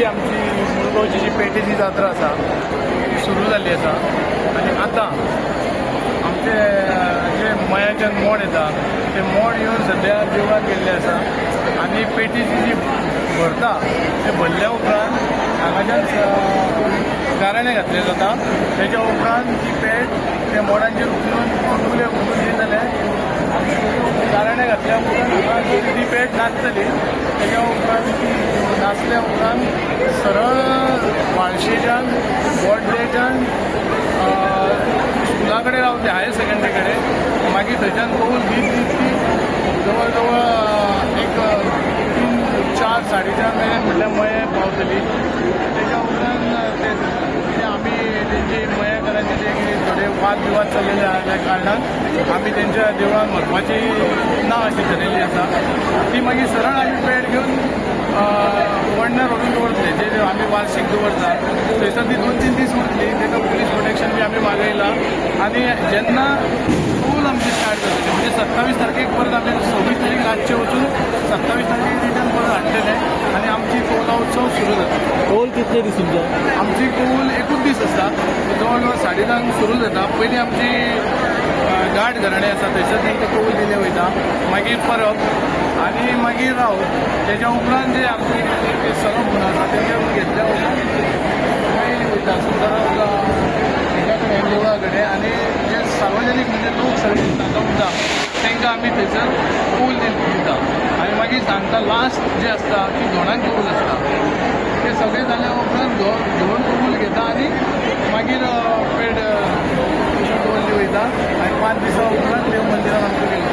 जी आमची मुरगांवची जी पेठेची जात्रा आसा ती सुरू जाल्ली आसा आनी आतां आमचे जे मयाच्यान मोड येता ते मोड येवन सद्या देवळांत गेल्ले आसा आनी पेटीची जी भरता ते भरल्या उपरांत हांगाच्यान गाराणें घातलें जाता. तेच्या उपरांत ती पेट त्या मोडांचेर उखलून उखलून उखलून येत जाल्यार गाराणें घातल्या उपरांत हांगा ती पेट नाचतली. तेच्या उपरांत ती नाचल्या उपरांत सरळ वाळशेच्यान बोड्डेच्यान स्कुला कडेन रावतली, हायर सेकंडरी कडेन. मागीर थंयच्यान कौल दीत दीत ती जवळ जवळ एक 3, 4, 4:30 मेरेन म्हटल्यार मयें पावतली. तेच्या उपरांत ते कितें आमी तेंची मयेकारांचे जे कितें थोडे वाद विवाद चल्लेले आहा, त्या कारणान आमी तेंच्या देवळान व्हरपाची ना अशी थरयल्ली आसा. ती मागीर सरळ आमी पेट घेवन वडण्यार व्हरून दवरतले, जे आमी वार्षीक दवरता थंयसर. ती 2-3 दीस उरतली. ताका पुलीस प्रोटेक्शन बी आमी मागयलां. आनी जेन्ना कौल आमची स्टार्ट जातली, म्हणजे 27 तारखेक परत आमी 26 तारीख रातचे वचून 27 तारखेक रिटर्न परत हाडटले आनी आमची कौला उत्सव सुरू जाता. कौल कितले दीस तुमचो? आमची कौल एकूच दीस आसता. जवळ जवळ 9:30 सुरू जाता. पयलीं आमची गाड घराणें आसा, थंयसर तांकां कौल दिले वयता. मागीर परब आनी मागीर रावत. तेच्या उपरांत जे आमचे सरप म्हणून आसा, तेंच्या घेतल्या उपरांत मागीर वयता सरप हेच्या कडेन, देवळा कडेन. आनी जे सार्वजनीक म्हणजे लोक सगळे जमता, तांकां आमी थंयसर कौल दिता. आनी मागीर सांगता, लास्ट जे आसता ती धोणांक कौल आसता. ते सगळें जाल्या उपरांत धोण कबूल घेता आनी मागीर पेट दवरली वयता आनी 5 दिसां उपरांत देव मंदिरान आमकां गेलो.